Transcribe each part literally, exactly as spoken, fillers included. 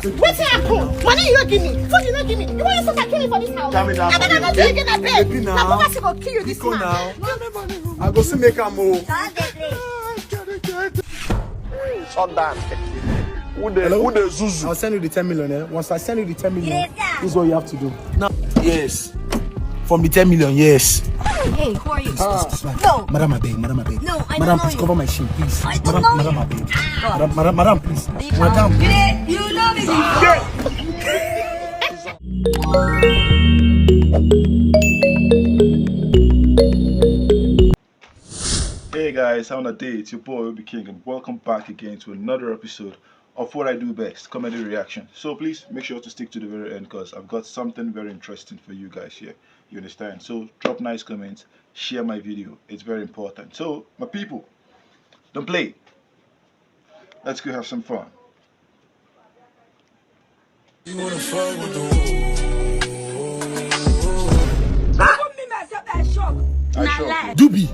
Wetin happen? Money you no give me, food you no give me. You wan use suffer kill me for this house? Calm down, abeg, I no do again, abeg. Baby, na now, poverty go kill you this man. Now. I go still make am o. Shut down. Who dey, hello? Who dey zuzu? I'll send you the ten million, eh? Once I send you the ten million, this is what you have to do. Now, yes. From the ten million, yes. Hey, who are you? No. Madam, I beg, madam, I beg. No, I don't know you. Madam, please cover my shame, please. I don't know you. Madam, I beg. Madam, madam, madam, please. Madam. You dey, you know me before. Hey guys, how una dey? It's your boy Obi King, and welcome back again to another episode of What I Do Best, comedy reaction. So please make sure to stick to the very end, 'cause I've got something very interesting for you guys here. You understand? So drop nice comments, share my video. It's very important. So, my people, don't play. Let's go have some fun. You wanna fuck with the woo? Put me myself, I shock. I shock. Lie. Dubi.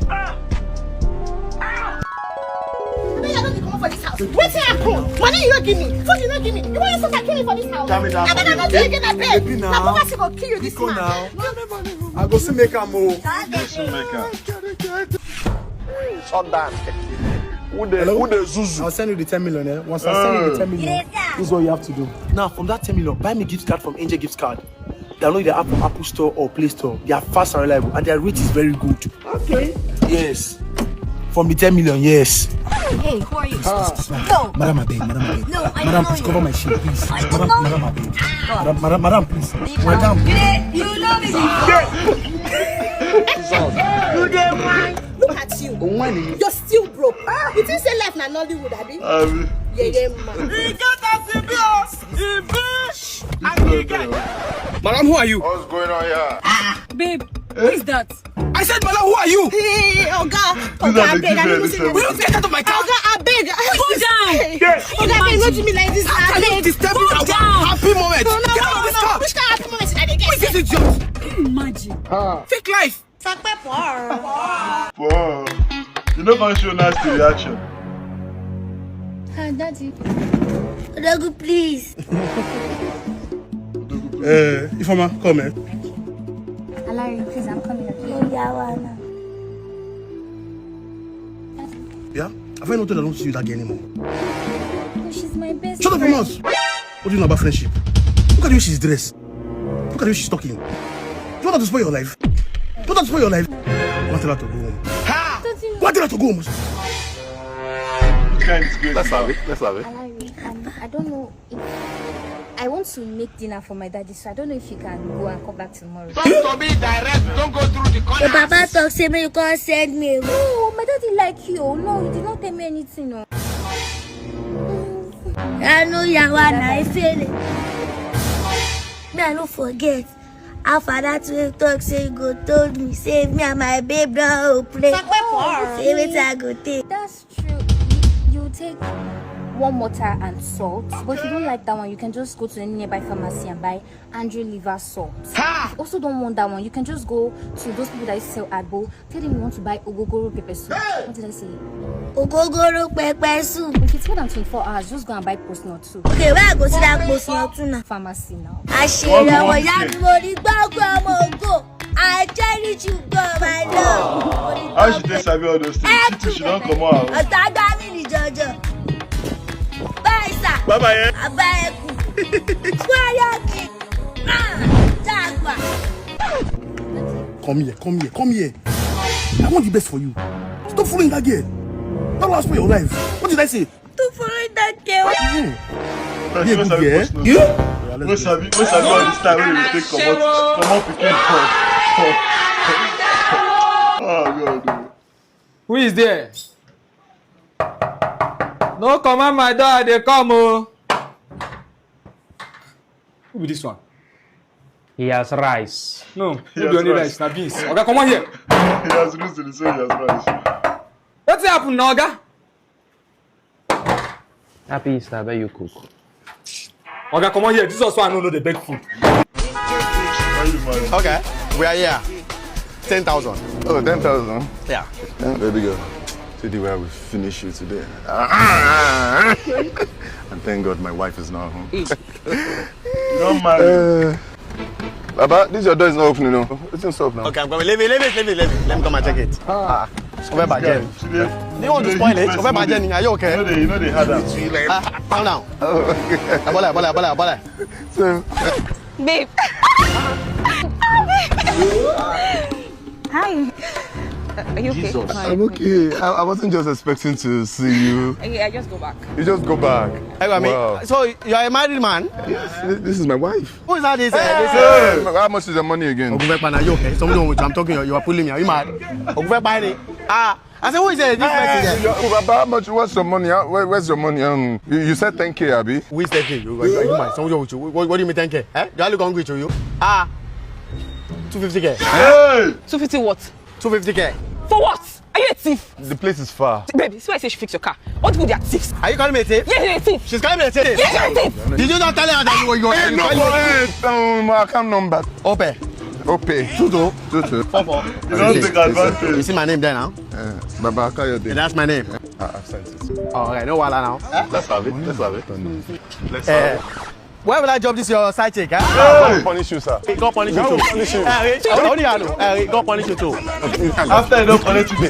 Abeg, I no dey comot for this house. Wetin happen? Money you no give me, food you no give me. You wan use suffer kill me for this house? Calm down, abeg, I no do again, abeg. Baby, now. Na poverty go kill you this man. Now. I go still make am o. Still make am. Shut down. Who dey, hello? Who dey zuzu? I'll send you the ten million, eh? Once I send you the ten million, this is what you have to do. Now, from that ten million, buy me gift card from Angel Gift Card. Download the app from Apple Store or Play Store. They are fast and reliable, and their rate is very good. Okay. Yes. From the ten million, yes. Hey, who are you? No. Madam, I beg, madam, I beg. No, I don't know you. Madam, please cover my shame, please. Madam, I don't know you. Madam, I beg. Madam, madam, madam, please. Madam. You dey, you know me before. You dey whine. Look at you. You're still broke. You think say life na Nollywood, abi? Abi. Yeah, yeah, man. E get as e be o. E be. And e get. Madam, who are you? What's going on here? Babe, who is that? I said, madam, who are you? Hey, oga, oga, abeg, I no know say na. Will you get out of my car? Oga, abeg. Go down. Hey, oga, abeg, no do me like this, abeg. How can you disturb me at one happy moment? No, no, no, no. Which kind of happy moment did I get? Who is this idiot? Can you imagine? Fake life. Wow. You no come show nasty reaction. Ah, daddy. Odogu, please. Eh, Ifeoma, come here. Alari, please, I'm coming, okay? No, Yawana. Yeah? Have I not told her not to see you that girl anymore? No, she's my best friend. Shut up your mouth! What do you know about friendship? Look at the way she's dressed. Look at the way she's talking. You want her to spoil your life? You want her to spoil your life? Go and tell her to go home. Daddy, no. Go and tell her to go home. This kind is good. Let's have it. Let's have it. Alari, um, I don't know if I want to make dinner for my daddy, so I don't know if you can go and come back tomorrow. Talk to me direct. Don't go through the corner. Your papa talk say make you come send me. No, my daddy like you. No, he did not tell me anything. No. I know you are one. I feel it. Me, I no forget. How father to talk say you go told me, say me and my babe don't play. Say wetin I go take. That's true. You, you take warm water and salt, but if you don't like that one, you can just go to any nearby pharmacy and buy Andrew liver salt. Ha! If you also don't want that one, you can just go to those people that sell agbo. Tell them you want to buy ogogoro pepper soup. Hey! What did I say? Ogogoro pepper soup. If it's more than twenty-four hours, just go and buy post nut too. Okay, where I go see that post nut too now? Pharmacy now. Àṣírí ọmọ ìyá mi, mo rí gbọ́gbọ́ ọmọ ògo. I cherish you, God, my love. How she take sabi all those things? She too, she don comot house. Ọ̀tá gbá mi ní jọjọ. Bye, sir. Bye bye, eh? Bye bye, ẹkùn. Square me. Ah, Jaguar. Come here, come here, come here. I want the best for you. Stop following that girl. That will spoil your life. What did I say? Stop following that girl. Yeah. That's good, eh? Who sabi, who sabi all this time wey we take comot, comot pikin for, for. Oh God. Who is there? No command my door, I dey come o. Who be this one? He has rice. No, no be only rice, na beans. Oga, comot here. He has reason to say he has rice. Wetin happen na, oga? Happy Easter, abeg you cook. Oga, comot here. Jesus, why I no know dey beg food. Why you mad? Okay, we are here. Ten thousand. Oh, ten thousand? Yeah. Eh, baby girl, see the way I will finish you today. And thank God my wife is not home. You don't marry. Uh, Baba, this your door is not opening. No, it's not up now. Okay, I'm coming. Let me, let me, let me, let me, let me come and check it. Ah, over by Jenny. Do you want to spoil it? Over by Jenny. Are you okay? You know they, you know they had that. Ah, calm down. Abola, abola, abola, abola. So, Babe. Hi. Are you okay? Jesus. Hi. I'm okay. I, I wasn't just expecting to see you. Okay, I just go back. You just go back. Hey, I mean, Wow. So you're a married man? Yes, th- this is my wife. Who is that? This? Uh, this uh, Hey, how much is the money again? Ogunfepa, are you okay? Something wrong with you. I'm talking. You, you are pulling me. Are you mad? Ogunfepa, ni. Ah, I said, who is uh, this person Hey, here? your- Baba, how much? What's your money? How- Where, where's your money? Um, you, you said ten k, Abi? Who is ten k? You, you, you mad? Something wrong with you. What, what do you mean ten k? Eh? Do I look hungry to you? Ah, two fifty k. Hey! two fifty what? Two fifty k. For what? Are you a thief? The place is far. Baby, see why I say she fix your car. What people they are thieves? Are you calling me a thief? Yeah, you're a thief. She's calling me a thief. Yeah, you're a thief. Did you not tell her that you were you were Hey, you no, were- hey, um, account number. Open. Tudo, tudo. Four four. You don't take You advantage. see my name there now? Uh, Baba Kayode. And that's my name. Ah, I've sent it. All right, no wahala now. Let's have it. Let's have it. Let's Eh, have it. Where will I drop this your side chick? Eh? God punish you, sir. God punish you God too. will punish you. Eh, eh, only you know. Eh, God punish you too. After you don't punish me.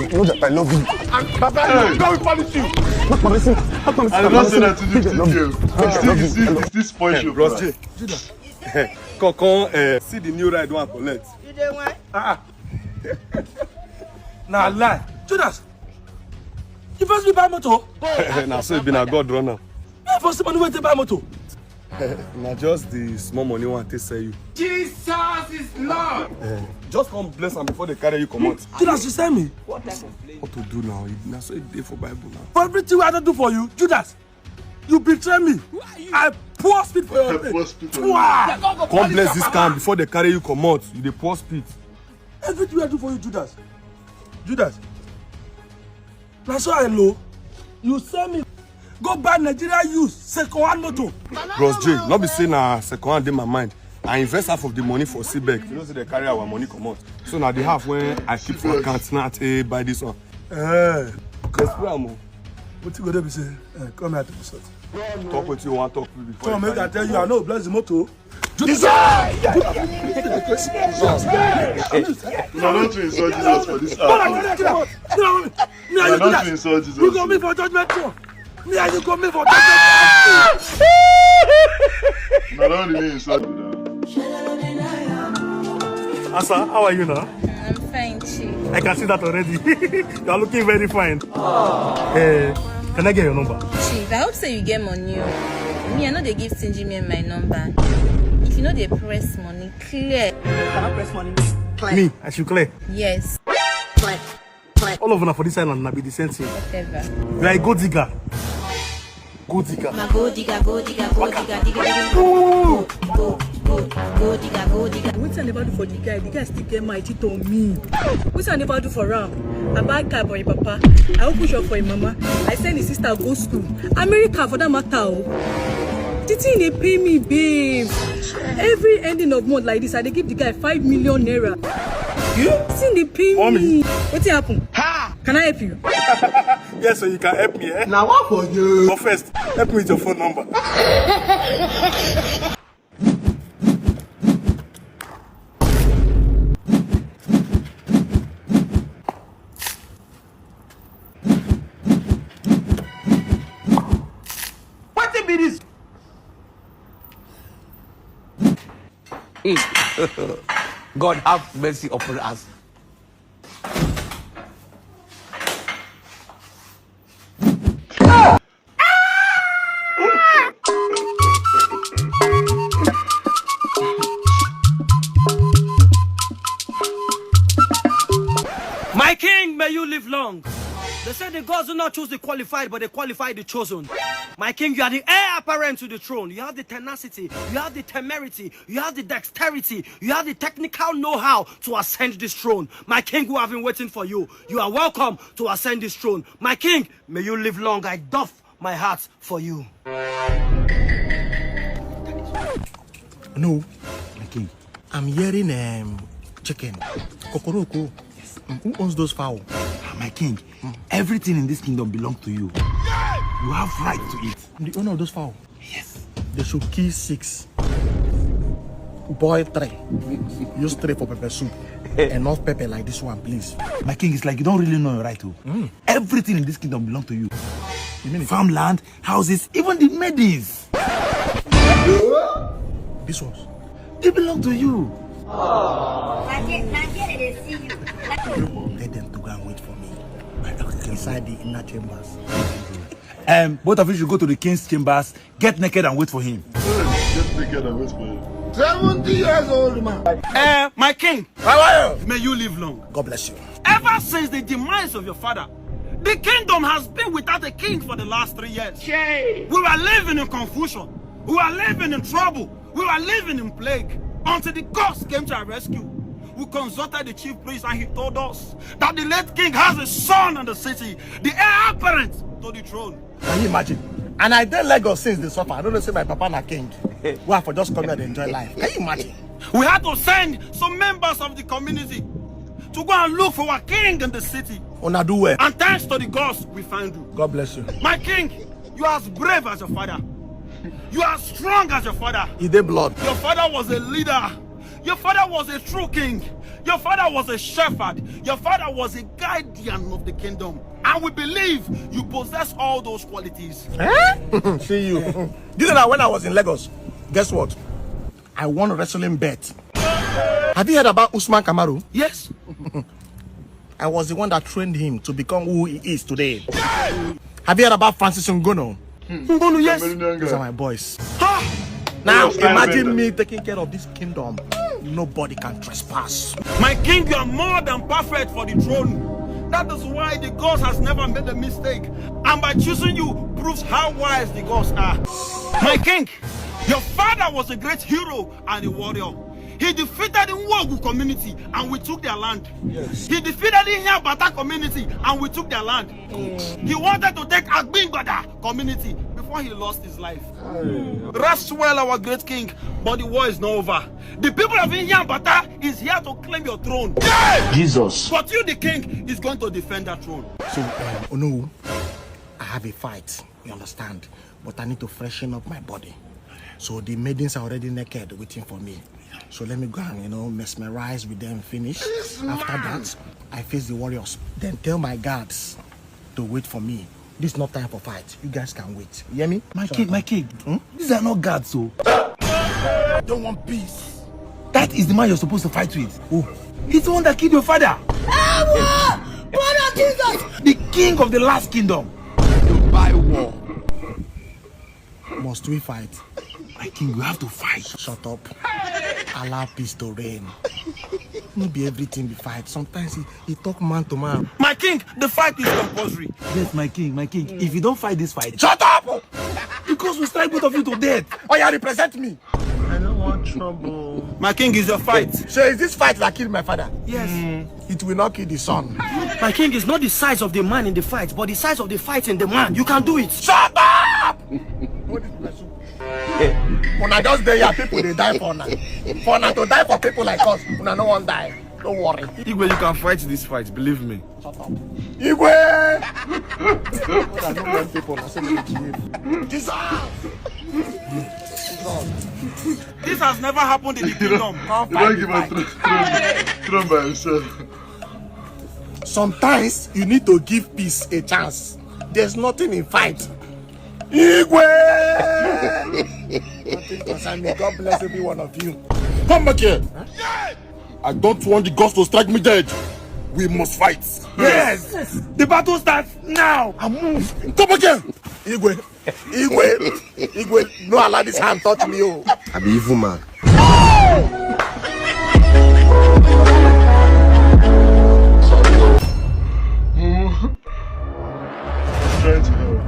Know that I love you. Hey! God will punish you. I don't say that to you. See, see, see, this point you Bros J. Come, come, uh, see the new ride one collect. You dey wine? Ah, Na lie. Judas, you first be buy motor. Na so e be, na God run am. You first money wey take buy motor. Na just the small money one take sell you. Jesus is Lord. Just come bless am before they carry you comot. Judas, you sell me. What to do now? Na so e dey for Bible now. For everything wey I don do for you, Judas, you betray me. I pour spit for your head. Pour spit for Wow. Come bless this car before they carry you comot. You dey pour spit. Everything I do for you, Judas. Judas. Na so I know. You sell me. Go buy Nigeria use second hand motor. Bros J, no be say na second hand dey my mind. I invest half of the money for Cebek. You know say they carry our money comot. So na the half wey I keep for account na take buy this one. Eh. Just pray am o. Wetin go dey be say? Eh, come here to insult. Talk wetin you wan talk before. Come make I tell you, I no bless the motor. No, don't you insult Jesus for this hour. Me and No, you do don't that. you insult Jesus. You go me for judgment too. Me and you go me for judgment. No, don't really insult me now. Asa, how are you now? I'm fine, Chief. I can see that already. You are looking very fine. Eh, can I get your number? Chief, I hope say you get money. Oh. Me, I know they give stingy men my number. If you know they press money, clear. Me, I should clear. Yes. All of una for this island na be the same thing. Whatever. You are a gold digger. Gold digger. My gold digger, gold digger, gold digger, digger, digger. Go, go, go digger, gold digger. Wetin I never do for the guy, the guy still get my teeth on me. Wetin I never do for am? I buy car for him papa. I open shop for him mama. I send his sister go school. America for that matter o. The thing dey pay me, babe. Every ending of month like this, I dey give the guy five million naira. You? Thing dey pay me. Wetin happen? Ha! Can I help you? Yes, so you can help me, eh? Now what for you? But first, help me with your phone number. Wetin be this? God have mercy upon us. My king, may you live long. They say the gods do not choose the qualified, but they qualify the chosen. My king, you are the heir apparent to the throne. You have the tenacity, you have the temerity, you have the dexterity, you have the technical know-how to ascend this throne. My king, we have been waiting for you. You are welcome to ascend this throne. My king, may you live long. I doff my heart for you. No, my king. I'm hearing um, chicken. Kokoroko. Mm, who owns those fowl? Ah, my king, everything in this kingdom belongs to you. You have right to it. I'm the owner of those fowl. Yes. They should kill six. Boil three. Use three for pepper soup. Enough pepper like this one, please. My king, it's like you don't really know your right, oh. Everything in this kingdom belongs to you. You mean it? Farmland, houses, even the maidens. This ones, they belong to you. Let them to go and wait for me. Inside the inner chambers. Um, both of you should go to the king's chambers, get naked and wait for him. Get naked and wait for him. Seventy years old man. Uh, my king, may you live long. God bless you. Ever since the demise of your father, the kingdom has been without a king for the last three years. We were living in confusion. We were living in trouble. We were living in plague until the gods came to our rescue. We consulted the chief priest and he told us that the late king has a son in the city, the heir apparent to the throne. Can you imagine? And I dey Lagos since dey suffer. I don't know say my papa na king. Why for just come here to enjoy life? Can you imagine? We had to send some members of the community to go and look for our king in the city. Una do well. And thanks to the gods, we found you. God bless you. My king, you are as brave as your father. You are strong as your father. E dey blood. Your father was a leader. Your father was a true king. Your father was a shepherd. Your father was a guardian of the kingdom. And we believe you possess all those qualities. Eh? See you. Do you know that when I was in Lagos, guess what? I won wrestling bet. Have you heard about Usman Kamaru? Yes. I was the one that trained him to become who he is today. Have you heard about Francis Ngannou? Ngannou, yes. These are my boys. Now, imagine me taking care of this kingdom. Nobody can trespass. My king, you are more than perfect for the throne. That is why the gods has never made a mistake. And by choosing you proves how wise the gods are. My king, your father was a great hero and a warrior. He defeated the Nwogu community and we took their land. Yes. He defeated the Yabata community and we took their land. He wanted to take Agbingbada community before he lost his life. Rest well, our great king, but the war is not over. The people of Yabata is here to claim your throne. Jesus. But you, the king, is going to defend that throne. So, um, Onowu, I have a fight, you understand? But I need to freshen up my body. So the maidens are already naked waiting for me. So let me go and, you know, mesmerize with them, finish. After that, I face the warriors. Then tell my guards to wait for me. This is not time for fight. You guys can wait. You hear me? My king, my king. These are not guards, so. Don't want peace. That is the man you're supposed to fight with. Who? He's the one that killed your father. Blood of Jesus! The king of the last kingdom. You buy war. Must we fight? My king, we have to fight. Shut up. Allow peace to reign. No be everything be fight. Sometimes he, he talk man to man. My king, the fight is compulsory. Yes, my king, my king. If you don't fight this fight, shut up! Because we strike both of you to death. Oh, yeah, represent me. I don't want trouble. My king, is your fight. So is this fight that killed my father? Yes. It will not kill the son. My king, is not the size of the man in the fight, but the size of the fight in the man. You can do it. Shut up! Una just dey here, people dey die for una. For una to die for people like us, una no wan die. Don't worry. Igwe, you can fight this fight, believe me. Shut up. Igwe! Una no want people, na so dey behave. Jesus! Jesus! This has never happened in the kingdom. Come fight the fight. Throne by himself. Sometimes you need to give peace a chance. There's nothing in fight. Igwe! Nothing concern me. God bless every one of you. Come back here. I don't want the gods to strike me dead. We must fight. Yes. The battle starts now. I move. Come back here. Igwe. Igwe. Igwe. No allow this hand touch me, oh. I be evil man. Try to help.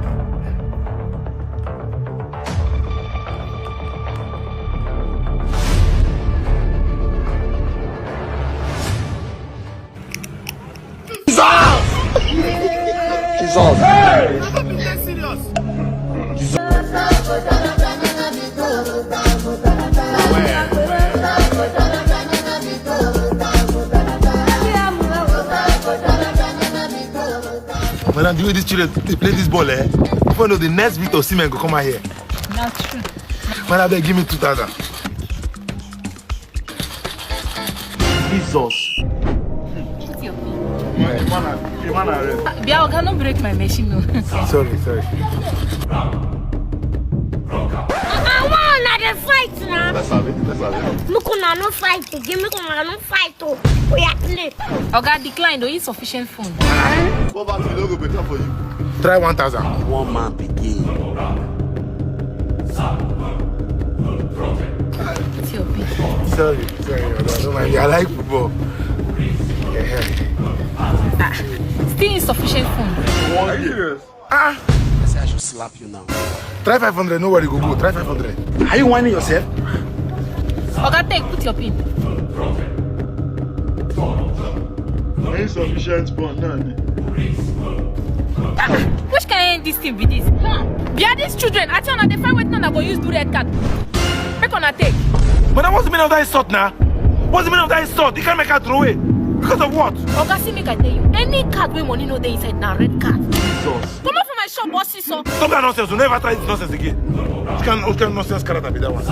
Jesus! Jesus! Hey! Jesus! Madam, the way these children dey play this ball, eh? When the next breed of semen go come out here. That's true. Man, abeg, give me two thousand. Jesus. Put your pin. Man, man, man, arrest. Bia, oga, no break my machine, no. Sorry, sorry. I want another fight now. Let's have it. Let's have it. Look, una no fight again. Look, una no fight. Oh, we are clean. Oga, decline, though, insufficient fund. Poverty no go better for you. Try one thousand. One man begin. It's your pin. Sorry, sorry, oga, no mind me. I like football. Yeah. Ah, still insufficient fund. Are you serious? Ah. I say I should slap you now. Try five hundred, no worry, go, go. Try five hundred. Are you whining yourself? Oga, take, put your pin. Insufficient fund, no. Ah, which kind of this thing be this? Be these children, I tell una, they find wetin una go use do red card. Make una take. But then what's the meaning of that insult now? What's the meaning of that insult? You can't make her throw away. Because of what? Oga, see, make I tell you. Any card wey money no dey inside na red card. Jesus. Come out from my shop, boss. Some kind of nonsense. We'll never try this nonsense again. Which kind, which kind of nonsense character be that one?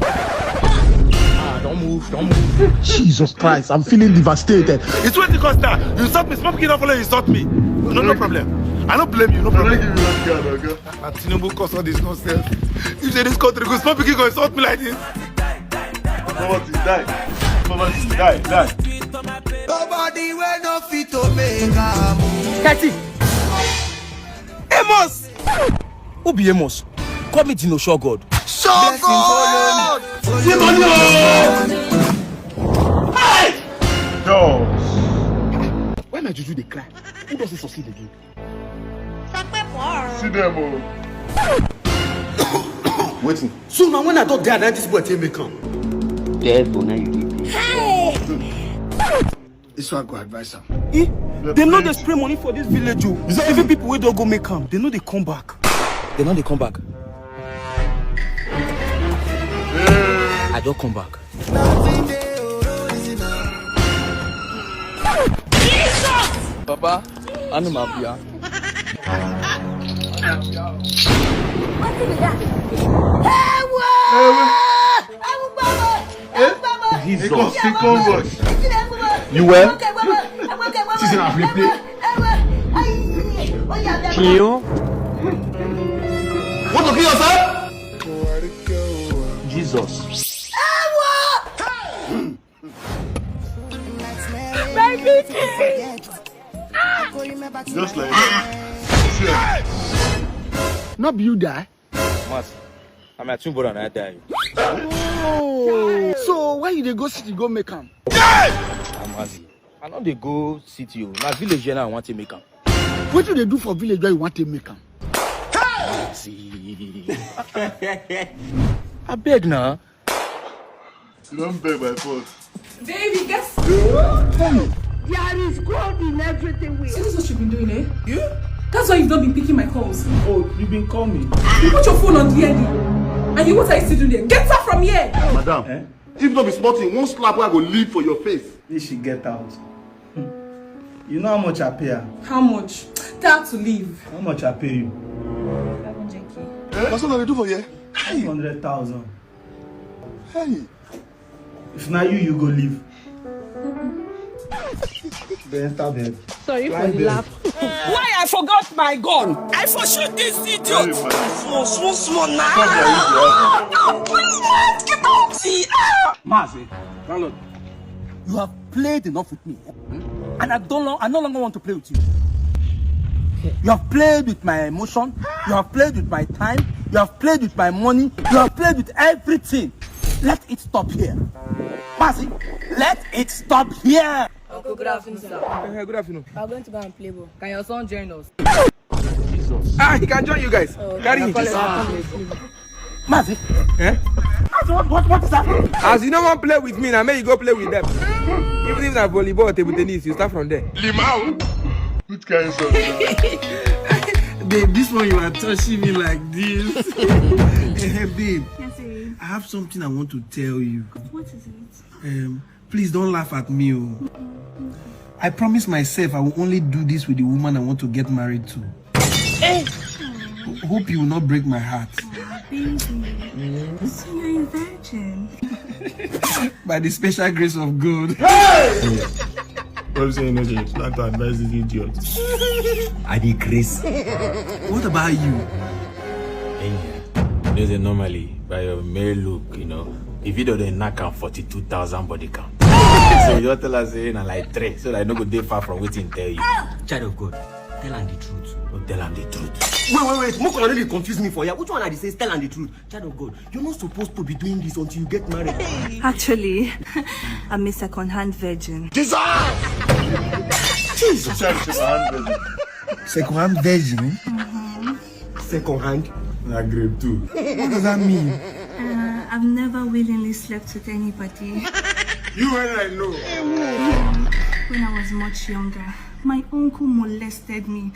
Ah, don't move, don't move. Jesus Christ, I'm feeling devastated. It's what it cost now. You insult me, small pikin don follow you insult me. No, no problem. I don't blame you, no problem. Give me that card, okay? And Tinubu cause all this nonsense. If they this country go, small pikin go insult me like this. Poverty, die. Poverty, die, die. Nobody wey no fit to make am. Katie! Amos! Who be Amos? Call me Dino Show God. Show God! Hey! Doors. Why my juju dey cry? Who doesn't succeed again? See them, oh. Wetin? So now when I don die, na this boy take make am. Devil, now you dey play. This one go advise am. Eh? Dem no dey spray money for this village o. Even people wey don go make am, dem no dey come back. Dem no dey come back. I don come back. Baba, animal bia. Wetin be that? Ewo! Ewo! Ewo! Jesus. He come, he come, boss. You well? She's in a play, play. Kill? Want to kill yourself? Jesus. My business. Just like that. No be you die. Mazi, I'm a twin brother and I die. Oh, so why you dey go city go make am? Mazi, I no dey go city o. Na village here now I want to make am. Wetin you dey do for village where you want to make am? See. Abeg na. You don beg by force. Baby, guess. There is gold in everything we. See, this is what you've been doing, eh? You? That's why you've not been picking my calls. Oh, you've been calling. You put your phone on D N D. And you, what are you still doing there? Get her from here! Madam, eh? If not be small thing, one slap wey I go leave for your face. If she get out. Hmm. You know how much I pay her? How much? Tell her to leave. How much I pay you? Five hundred K. Eh? That's what I do for you. Five hundred thousand. Hey. If na you, you go leave. Then stab her. Sorry for the laugh. Why I forgot my gun? I for shoot this idiot. Small, small, small now. Stop that idiot. No, please, man, get out. See, ah. Mazi, landlord, you have played enough with me. Hmm? And I don't lo- I no longer want to play with you. You have played with my emotion, you have played with my time, you have played with my money, you have played with everything. Let it stop here. Mazi, let it stop here. Uncle, good afternoon, sir. Eh, good afternoon. We are going to go and play ball. Can your son join us? Jesus. Ah, he can join you guys. Oh, carry him. Mazi. Eh? Mazi, what, what, what is happening? As you no wan play with me, na make you go play with them. Even if na volleyball, table tennis, you start from there. Limau. Which kind of song is that? Babe, this one you are touching me like this. Eh, babe, yes, babe. I have something I want to tell you. What is it? Um, please don't laugh at me, oh. I promise myself I will only do this with the woman I want to get married to. Eh! Hope you will not break my heart. Baby, so you're a virgin. By the special grace of God. What you say you know, James? Not to advise this idiot. I dey craze. What about you? Enya. You know say normally, by your male look, you know, if you don't dey knock am forty-two thousand body count. So you don tell us say na like three, so that I no go dey far from wetin tell you. Child of God, tell am the truth. No tell am the truth. Wait, wait, wait. Make una no dey confuse me for here. Which one I dey say tell am the truth? Child of God, you're not supposed to be doing this until you get married. Actually, I'm a second-hand virgin. Jesus! Second hand virgin? Second hand. Na grade two. What does that mean? Uh, I've never willingly slept with anybody. You well I know. When I was much younger, my uncle molested me.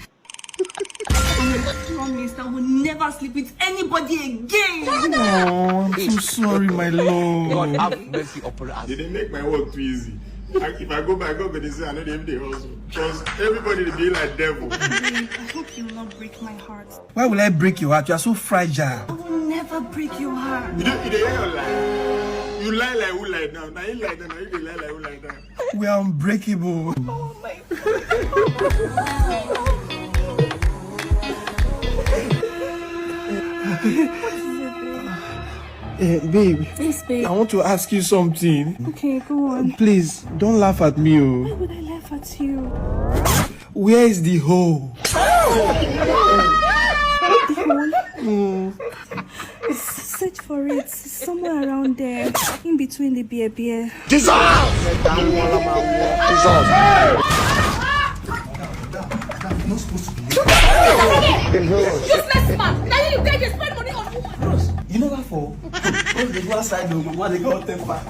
And I promised I will never sleep with anybody again. Oh, I'm so sorry, my lord. Have mercy upon us. They dey make my work too easy. I, if I go back, go go dey say I no dey even dey hustle. Cause everybody dey be like devil. Babe, I hope you will not break my heart. Why will I break your heart? You are so fragile. I will never break your heart. You dey you dey hear your lie. You lie like who lie now? Na you lie now. Na you dey lie like who lie now? We are unbreakable. Oh my God. Eh, babe, Yes, babe. I want to ask you something. Okay, go on. Please, don't laugh at me. Why Oh. Would I laugh at you? Where is the hole? The hole? Search for it. It's somewhere around there. In between the beer beer. Useless man. Now you take dey spend money on woman. You never fall. What dey go outside the one they call temper.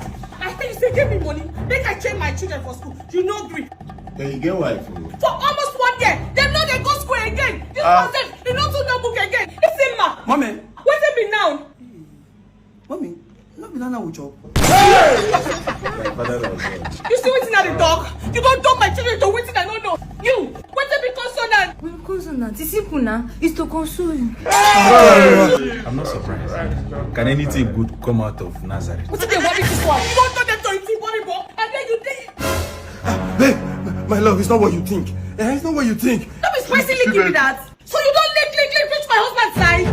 I tell you say give me money. Make I train my children for school. You no gree. Then you get wife. Oh. For almost one year, dem no dey go school again. This one sef, e no too know book again. It's him ma. Mommy, Wetin be now? Mommy, no be that we chop. My father na God. You see wetin I dey talk? You don turn my children to wetin I no know. You, wetin be consonant? Well, consonant. It's simple now. It's to console you. I'm not surprised. Can anything good come out of Nazareth? Wetin dey worry this one? You don turn them to Itiboribo, and then you dey. Babe, my love, it's not what you think. Eh, it's not what you think. No be spicy lick be that. So you don lick lick lick reach my husband side?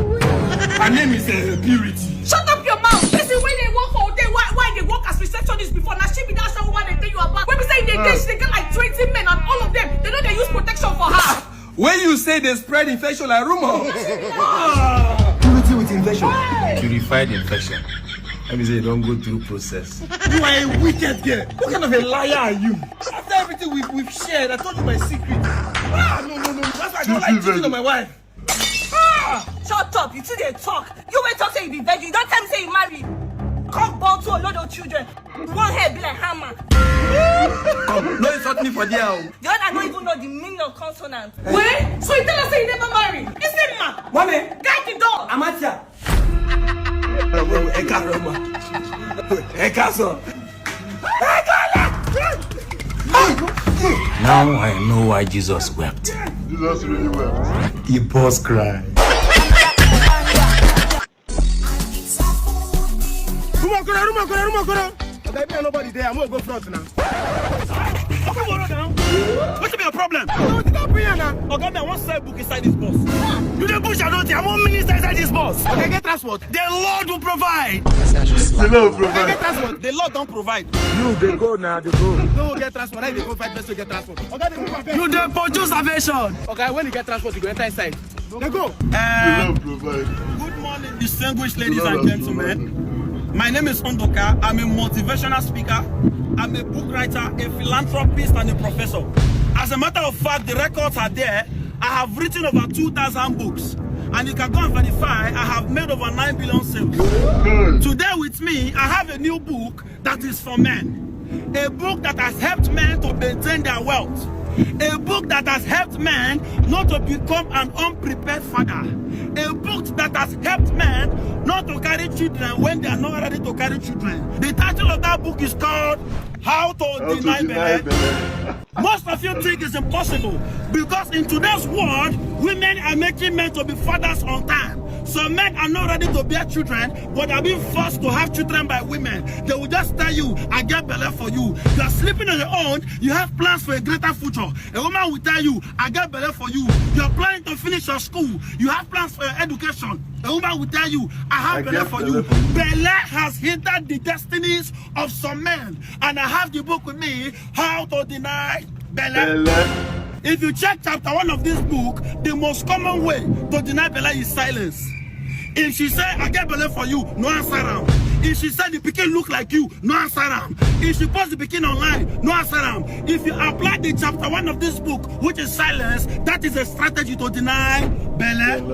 Her name is uh, Purity. Shut up your mouth. Person wey dey work for hotel, why why dey work as receptionist before? Na she be that aṣẹ́wó wey dey tell you about. Wey be say e dey dey, she dey get like twenty men and all of them, they no dey use protection for her. When you say they spread infection like rumor. Purity with infection. Purified infection. Let me say you don go through process. You are a wicked girl. What kind of a liar are you? After everything we've, we've shared, I told you my secret. Ah, no, no, no. That's why I don't like cheating on my wife. Ah! Shut up, you too dey talk. You wey talk say you be virgin, you don tell me say you marry. Cock ball two olodo children. One head be like hammer. Come, no insult me for there. Oh. The other no even know the meaning of consonant. Wait, so you tell us say you never marry? Is it ma? Mommy, Guide the door. Amatia. Ẹ káàárọ̀ ma. Ẹ káàsán. Now I know why Jesus wept. Jesus really wept. He burst cry. Rumakura, rumakura, rumakura. Oga, if nobody there, I'm gonna go front now. Open your road now. What's your problem? Oga, me, I want sell book inside this bus. You dey bush, I don't think. I want minister inside this bus. Okay, get transport. The Lord will provide. The Lord Okay, get provide. Transport. The Lord don't provide. You dey go now, dey go. No get transport. I dey go fight best to get transport. Okay, dey move. You dey produce salvation. Okay, when you get transport, you go enter inside. Dey go. The Lord provide. Good morning, distinguished ladies and gentlemen. My name is Ondoka. I'm a motivational speaker. I'm a book writer, a philanthropist, and a professor. As a matter of fact, the records are there. I have written over two thousand books, and you can go and verify. I have made over nine billion sales. Today with me, I have a new book that is for men. A book that has helped men to maintain their wealth. A book that has helped men not to become an unprepared father. A book that has helped men not to carry children when they are not ready to carry children. The title of that book is called How to Deny Belle. Most of you think it's impossible because in today's world, Women are making men to be fathers on time. Some men are not ready to bear children, but are being forced to have children by women. They will just tell you, "I get belle for you." You are sleeping on your own. You have plans for a greater future. A woman will tell you, "I get belle for you." You are planning to finish your school. You have plans for your education. A woman will tell you, "I have I belle get for belle you." For you. Belle has hindered the destinies of some men. And I have the book with me, How to Deny Belle. Belle. If you check chapter one of this book, the most common way to deny belle is silence. If she say, "I get belle for you," no answer am. If she say, "The pikin look like you," no answer am. If she post the pikin online, no answer am. If you apply the chapter one of this book, which is silence, that is a strategy to deny belle.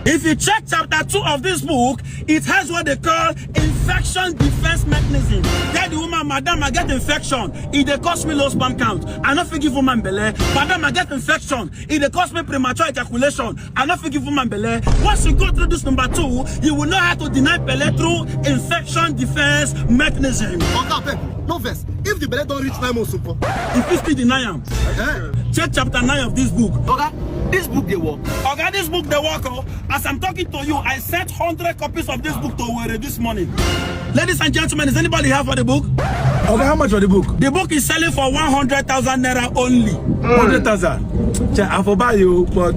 If you check chapter two of this book, it has what they call infection defense mechanism. Tell the woman, "Madam, I get infection. E dey cause me low sperm count. I no fit give woman belle. Madam, I get infection. E dey cause me premature ejaculation. I no fit give woman belle." Once you go through this number two, you will know how to deny belle through infection defense mechanism. Oga, abeg, no vex. If the belle don reach nine months, nko? You fit still deny am. Eh? Check chapter nine of this book. Oga, this book dey work. Oga, this book dey work o. As I'm talking to you, I sent hundred copies of this book to Owerri this morning. Ladies and gentlemen, is anybody here for the book? Oga, how much for the book? The book is selling for one hundred thousand naira only. Hundred thousand. Che, I for buy you, but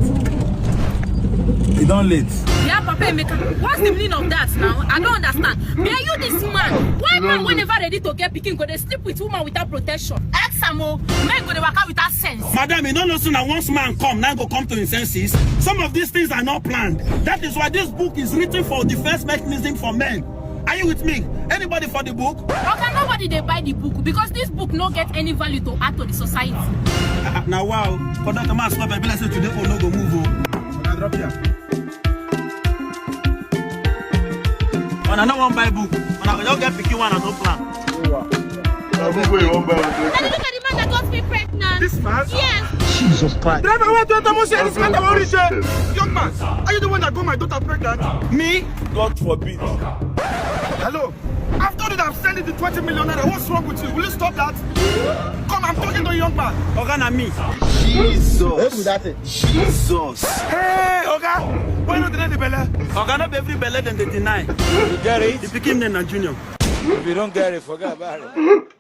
e don late. Yeah, Papa Emeka, what's the meaning of that now? I don't understand. Are you this man? Why man, whenever ready to get pikin, go dey sleep with woman without protection? Ask am o. Men go dey waka without sense. Madam, you don't know, soon na once man come, now go come to his senses. Some of these things are not planned. That is why this book is written for defense mechanism for men. Are you with me? Anybody for the book? Oga, nobody dey buy the book because this book no get any value to add to the society. Ah, ah, na wow. For that man stop, I be like say today phone no go move o. Una drop here. Una no wan buy book. Una go just get pikin one and no plan. Na book wey you wan buy and take. And look at the man that got me pregnant. This man? Yes. Jesus Christ. Driver, wait, wait, almost here. This man that wan reach here. Young man, are you the one that got my daughter pregnant? Me? God forbid. Hello. I've told you that I'm sending the twenty million naira. What's wrong with you? Will you stop that? Come, I'm talking to a young man. Oga, na me. Jesus. Who be that thing? Jesus. Hey, Oga. Why not deny the belle? Oga, not every belle dem dey deny. You get it? The pikin name na Junior. If you don't get it, forget about it.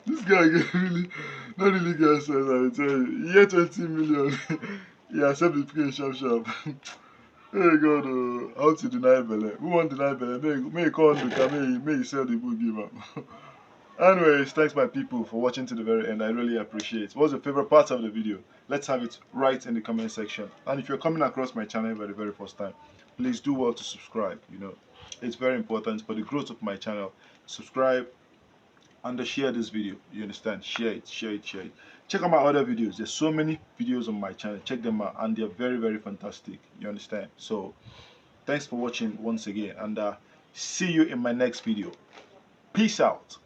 This guy get really, not really get sense, I will tell you. He get twenty million. He accept the pikin sharp sharp. Hey God, oh, how to deny belle? Who wan deny belle? May, may he call the car, may, may he sell the book give am. Anyways, thanks my people for watching to the very end. I really appreciate it. What's your favorite part of the video? Let's have it right in the comment section. And if you're coming across my channel for the very first time, please do well to subscribe. You know, it's very important for the growth of my channel. Subscribe and share this video. You understand? Share it, share it, share it. Check out my other videos. There's so many videos on my channel. Check them out, and they're very, very fantastic. You understand? So, thanks for watching once again, and uh, see you in my next video. Peace out.